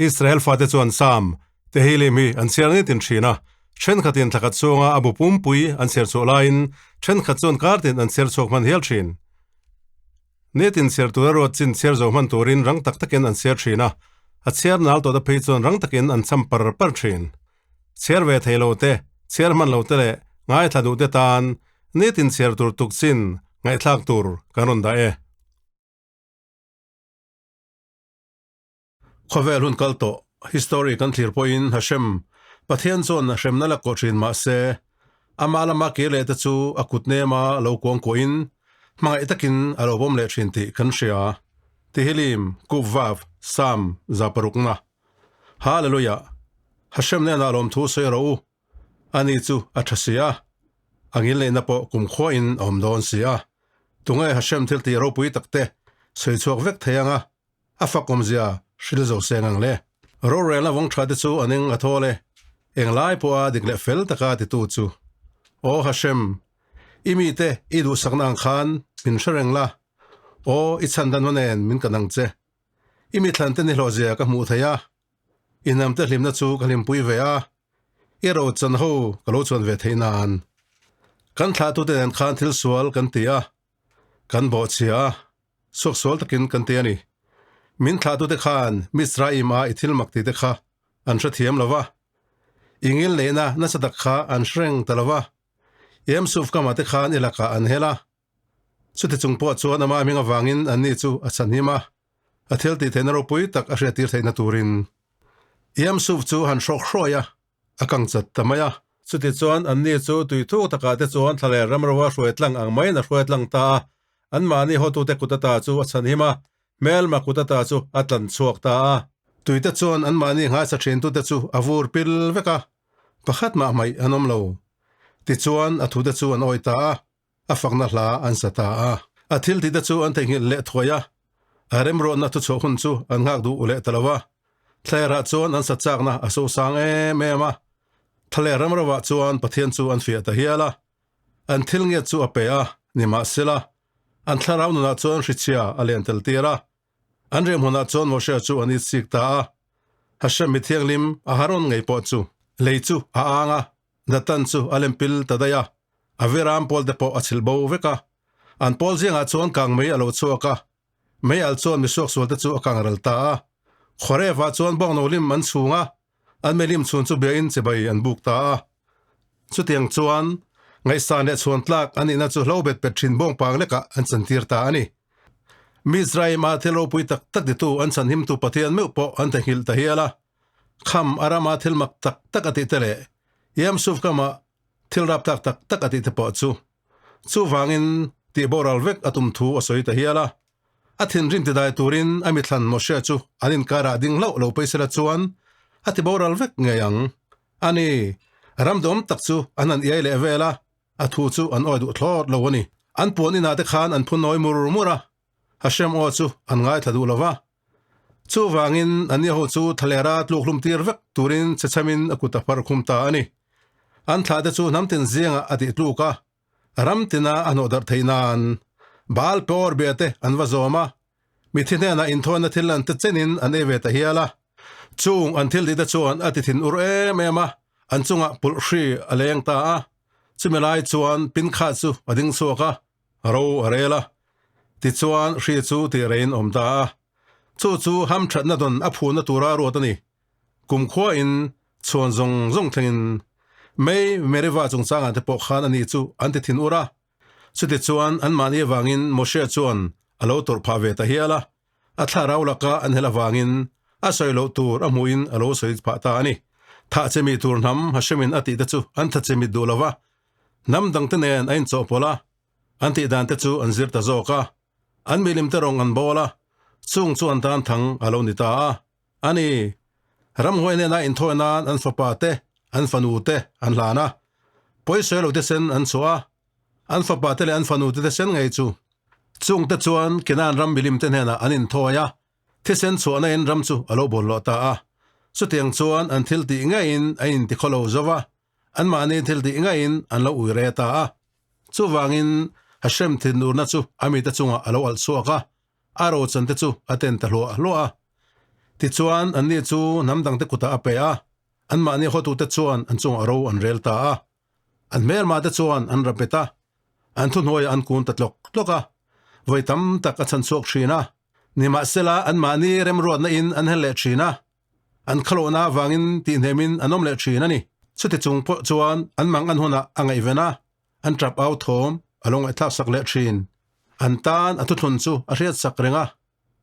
Israel fate chuan Sam, Tehillim hi an chhiar nitin thin a, thenkhatin thlakhat chhunga a bu pumpui an chhiar chhuah laiin thenkhat chuan kartin an chhiar chhuak hman hial thin. Nitin chhiar tura ruat chin chhiar zo hman turin rang tak takin an chhiar thin a, a chhiar nal tawhte phei chuan rang takin an cham par par thin. Chhiar ve thei lo te, chhiar hman lo te leh ngaithla duh te tan nitin chhiar tur tuk chin ngaihthlak tur kan rawn dah e. Khawvel hun kal tawh, history kan thlir pawhin Hashem, Pathian chuan a hremna la kawh thin mah se, amah lama kir leh te chu a kut nema lo kuang kuahin hmangaih takin a lo bawm leh thin tih kan hria. Tehillim, Kup Vav, Psalm 600. Hallelujah! Hashem hnenah lawmthu sawi rawh u, ani chu a tha si a, a ngilneihna pawh kumkhuain a awm dawn si a. Tunge Hashem thiltih ropui takte sawi chhuak vek thei anga A fak awmzia hril zo seng ang le. Rorelna vawng tha te chu an eng a thawl e, englai pawha dik leh fel taka titu chu. Aw Hashem, i mite i duhsakna ang khan min hre reng la, aw i chhan dan hma nen min kan ang che. I mithlan te nihlawhzia ka hmuh thei a, i hnamte hlimna chu ka hlimpui ve a, i ro chan ho ka lo chuan ve theih nan. Kan thlahtute nen khan thil sual kan ti a, kan bawhchhia a, Suaksual takin kan ti a ni. Min thlahtute khan Mizraim-a i thil mak tite kha an hrethiam lo va, i ngilneihna nasa tak kha an hre reng ta lo va, Yamsuf kamah te khan i lakah an hel a. Chuti chung pawh chuan amah hming avangin anni chu a chhanhim a, a thil tih theihna ropui tak a hriattir theihna turin. Yamsuf chu han hrawk hruai a, a kang chat ta mai a. Chutichuan anni chu tui thuk takah te chuan thlalel ramroa hruai tlang ang maiin a hruai tlang ta a, anmahni hawtute kut ata chu a chhanhim a, hmelma kut ata chu a tlan chhuak ta a. Tuite chuan anmahni nghaisa thintute chu a vur pil vek a, pakhat mah hmaih an awm lo. Tichuan a thute chu an awih ta a, a fakna hla an sa ta a. A thil tihte chu an theihnghilh leh thuai a, a remruatna thuchhuah hun chu an nghak duh leh ta lo a. Thlerah chuan an sa chakna a sosang em em a, thlaler ramrovah chuan Pathian chu an fiah ta hial a. An thil ngiat chu a pe a, nimahsela, an thlarau nunah chuan hrichhia a len tel tir a. An riahhmunah chuan Moshe chu an itsik ta a, Hashem mi thianghlim a Haron ngei pawh chu lei chu a ang a, Datan chu a lempil ta daih a, a viram pawl te pawh a chhilh bo vek a. An pawl zingah chuan kang mei a lo chhuak a, mei al chuan misuaksual te chu a kang ral ta a. Khawrevah chuan bawngno lim an chhung a, an meilim chhun chu biain chibai an buk ta a. Chutiang chuan ngaihsan leh chhuan tlak an nihna chu hlo bet pet thin bawngpang lekah an chantir ta a ni. Mizraim-a thil ropui tak tak titu an chhanhimtu Pathian meuh pawh an theihnghilh ta hial a. Kham a rama thil mak tak tak a tih te leh Yamsuf kama thil rap tak tak tak a tih te pawh chu chuvangin tih boral vek a tum thu a sawi ta hial a. A thinrim tidai turin a mithlan Moshe chu an inkarah ding hlauh lo paisela chuan a ti boral vek ngei ang. A ni, ram dawm tak chu an han iai leh vel a, a thu chu an awi duh thlawt lo a ni. An puan inah te khan an phu nawi mur mur a, Hashem aw chu an ngaithla duh lo va. Chuvangin anni ho chu thlalera tluk hlum tir vek turin chhechamin a kut a phar khum ta a ni. An thlah te chu hnam tin zingah a tih tluk a, ram tina a hnawh darh theih nan Baal Peor bia te an va zawm a, mithi hnenah inthawina thil an te chenin an ei ve ta hial a. Chung an thil tih te chuan a ti thin ur em em a, an chungah pulh hri a leng ta a. Chumi lai chuan pin khat chu a ding chhuak a, ro a rel a. Tichuan hri chu tih reiin awm ta a. Chu chu hamthatna dawn a phunna tura ruat a ni. Kumkhuain chhuan zawng zawng thlengin Mei Meriva chungchangah te pawh khan ani chu an ti thin ur a. Chutichuan anmahni avangin Moshe chuan a lo tawrh phah ve ta hial a, a thlarau laka an hel avangin a sawi loh tur a hmuhin a lo sawi phah ta a ni. Thah chemi tur hnam Hashemin a tih te chu an tha chemit duh lo va, hnam dangte nen a inchawhpawlh a, an tih dan te chu an zir ta zawk a, an milim te rawng an bawl a, chung chu an tan thang a lo ni ta a. A ni, ramhuai hnena inthawi nan an fapa te, an fanu te an hlan a, pawisawi lo te sen an chhuah a, an fapa te leh an fanu te te sen ngei chu. Chung te chuan Kenan ram milim te hnenah an inthawi a, thisen chhuahna in ram chu a lo bawlhhlawh ta a. Chutiang chuan an thil tih ngeiin a intikhaw lo zo va, anmahni thil tih ngeiin an lo ui re ta a. Chuvangin Hashem thinurna chu a mite chungah a lo alh chhuak a, a rochan te chu a ten ta hluah hluah a. Tichuan, anni chu hnam dangte kutah a pe a, anmahni hawtute chuan an chungah ro an rel ta a. An hmelmahte chuan an ra bet a, an thuhnuaiah an kun ta tlawk tlawk a, vawi tam tak a chhan chhuak thin a. Nimahsela, anmahni remruatna in an hel leh thin a, an khalohna avangin tihhnemin an awm leh thin a ni. Chuti chung pawh chuan an mang an hunah a ngaihven a, an tap au thawm a lo ngaihthlak sak leh thin. An tan a thuthlun chu a hriat sak reng a,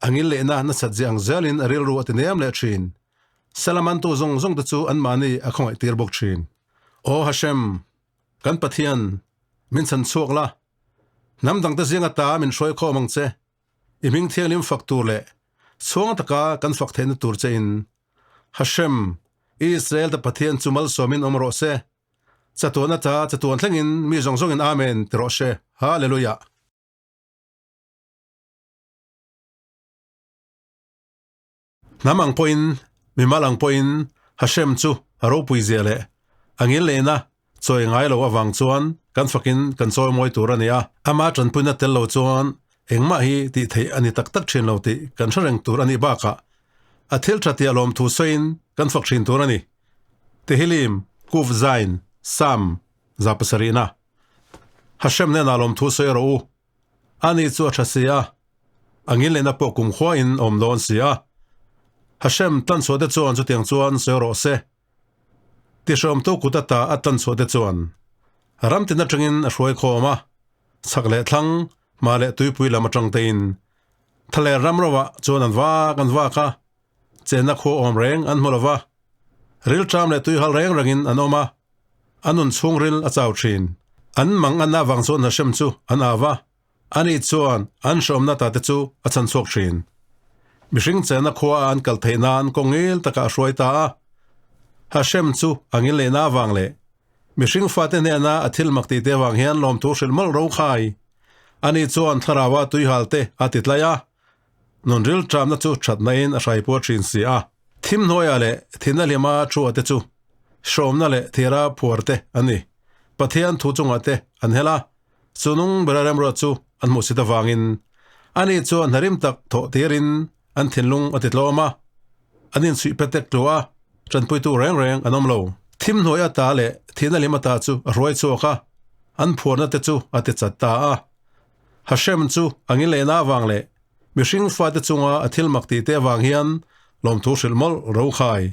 a ngil lehna nasat zia ang zelin a rilru a ti nem leh thin. Salamantu zawng zawng te chu anmahni a khawngaih tir bawk thin. Aw Hashem, kan Pathian, min chhan chhuak la, hnam dangte zinga ta min hruai khawm ang che. I hming thianghlim fak tur leh chhuang taka kan fak theihna tur che in Hashem, Israel te Pathian chu malsawmin awm rawh se. Chatuan ata chatuan thlengin mi zawng zawngin Amen ti rawh se. Hallelujah. Hnam ang pawhin, mimal ang pawhin Hashem chu a ropui zia leh a ngil lehna chawi ngai lo avang chuan kan fakin kan chawi mawi tur a ni a. Ama tanpuina tel lo chuan engmah hi tih theih a ni tak tak thin lo tih kan hre reng tur a nih bakah a thil tha tia lawmthu sawiin kan fak thin tur a ni. Tehillim, Kuf Zain, Sam, 700 na. Hashem hnenah lawmthu sawi rawh u. Ani chu a tha si a, a ngil lehna pawh kumkhua in a awm dawn si a. Hashem tan chhuah te chuan chutiang chuan sawi rawh se. Tihrawmtu kut ata a tan chhuah te chuan ram tin atangin a hruai khawm a, chhak leh thlang, hma leh tuipui lam atang tein thaler ram rovah chuan an vak an vak a, chenna khua awm reng an hmu lova, rilṭam leh tuihal reng rengin an awm a, a nun chhungril a chau ṭhin. An mang anna avang chuan Hashem chu an au a, ani chuan an hreawmna ta te chu a chhan chhuak ṭhin. Mihring chenna khua a an kal theih nan kawng ngil takah a hruai ta a. Hashem chu a ngil lehna avang leh mihring fate hnena a thil mak tih te avang hian lawmthu hrilh mawlh ro khai. Ani chuan thlarau-a tuihal te a ti tlai a, Nun rilṭamna chu ṭhatnain a hraipua ṭhin si a. Thim hnuaiah leh thihna hlima thua te chu hrawmna leh thira phuar te an ni. Pathian thu chungah te an hel a, chu nung bera remruat chu an hmuhsit avangin ani chuan hnarim tak thawh tirin an thinlung a ti tlawm a, an inchhuih pet tek tlu a, ṭanpuitu reng reng an awm lo. Thim hnuai ata leh thihna hlim ata chu a hruai chhuak a, an phuarna te chu a ti chat ta a. Hashem chu a ngil lehna avang leh mihring fate chunga a thil mak tihte avang hian lawmthu hrilh mawlh ro khai.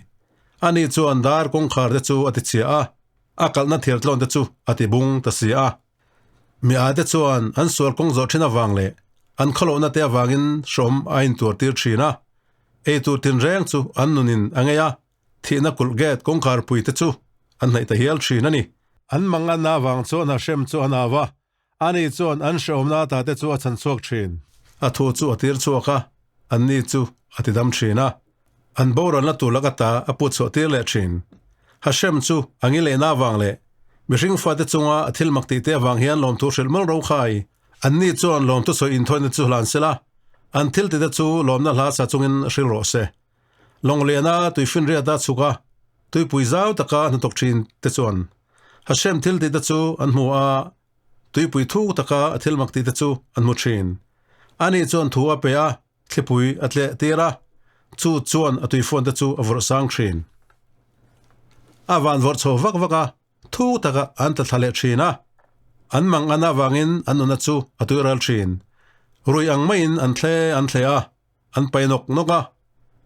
Ani chuan dar kawngkhar te chu a ti chhia a, a kalhna thirtlawn te chu a ti bung ta si a. Mi ate chuan an sual kawng zawh thin avang leh an khawlohna te avangin hrawm a intuar tir thin a, eitur tinreng chu an nunin a ngei a, Thihna kulh gate kawngkhar pui te chu an hnaih ta hial thin a ni. An manganna avang chuan Hashem chu a nau a, Ani chuan an hrehawmna ata te chu a chhan chhuak thin. A thu chu a tir chhuak a, anni chu a ti dam thin a. An boralna tur lak ata a put chhuah tir leh thin. Hashem chu a ngil lehna avang leh mihring fate chunga a thil mak tihte avang hian lawmthu hrilh mawlh ro khai. Anni chuan lawmthu sawi inthawina chu hlan sela, an thil tite chu lawmna hla sa chungin hril rawh se. Lawngliana tuifinriata chhuk a, tuipui zau taka hnathawk thin te chuan Hashem thil tih te chu an hmu a, tuipui thuk taka a thil mak tih te chu an hmu thin. Ani chuan thu a pe a, thlipui a tleh tir a, chu chuan a tuifawn te chu a vawrh sang thin. A van vawrh chho vak vak a, thuk taka an tla thla leh thin a, an mang an avangin an nuna chu a tuiral thin. Rui ang maiin an thle an thle a, An pai nawk nawk a,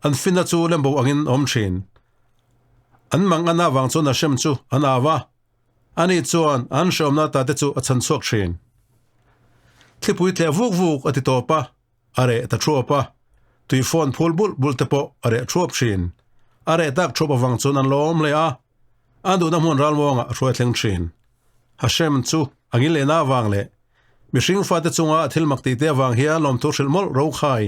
an finna chu lembo angin a awm thin. An mang an avang chuan Hashem chu an au a, ani chuan an hrehawmna ata te chu a chhan chhuak thin. Thlipui tleh vuk vuk a ti tawp a, a reh ta thuap a, tui phone phul bulh bulh te pawh a reh thuap thin. A reh tak thuap avang chuan an lawm hle a, an duhna hmun ralmuangah a hruai thleng thin. Hashem chu a ngil lehna avang leh Mihring fate chunga a thil mak tihte avang hian lawmthu hrilh mawlh ro khai.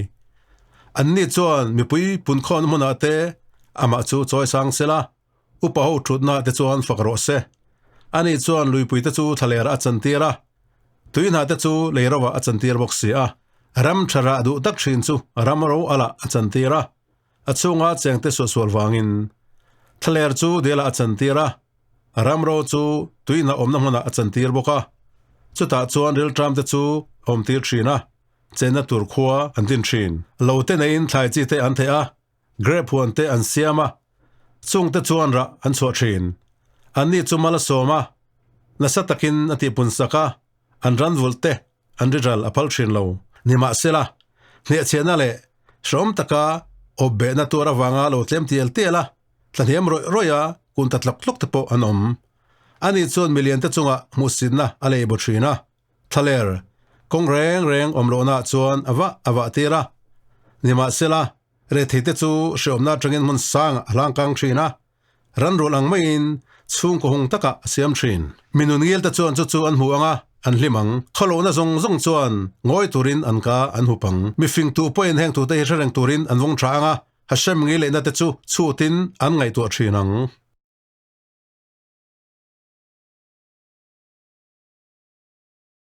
Anni chuan mipui punkhawmna hmunah te amah chu chawi sang sela, upa ho thutna te chuan fak rawh se. Ani chuan luipui te chu thlaler a chantir a, tui hna te chu lei rovah a chantir bawk si a. Ram tha rah duh tak thin chu ram ro alah a chantir a, a chhunga chengte suahsual vangin thlaler chu delah a chantir a, Ram ro chu tuihna awmna hmunah a chantir bawk a, chutah chuan rilṭam te chu a awmtir ṭhin a, chenna tur khua an din ṭhin. Lo te neiin thlai chi te an theih a, Grep huan te an siam a, chung te chuan rah an chhuah thin. Anni chu mal a sawm a, nasa takin a tihpun sak a, an ran vulh te an ri ral a phal thin lo. Nimahsela, hnehchhiahna leh hrehawm taka awp behna tuar avanga lo tlem tial tial a, thlahniam rawih rawih a, kun ta tlawk tlawk te pawh an awm. Ani chuan milian te chungah hmuhsitna a lei bu thin a. Thlaler, kawng reng reng awm lohnaah chuan a vah a vah tir a. Nimahsela, retheite chu hrehawmna atangin hmun sangah a hlangkang thin a, ran rual ang maiin chhungkaw hung takah a siam thin. Mi nun ngilte chuan chu chu an hmu ang a, an hlim ang. Khawlohna zawng zawng chuan ngawi turin an ka an hup ang. Mi fingtu pawhin heng thute hi hre reng turin an vawng tha ang a, Hashem ngei lehna te chu chhutin an ngaihtuah thin ang.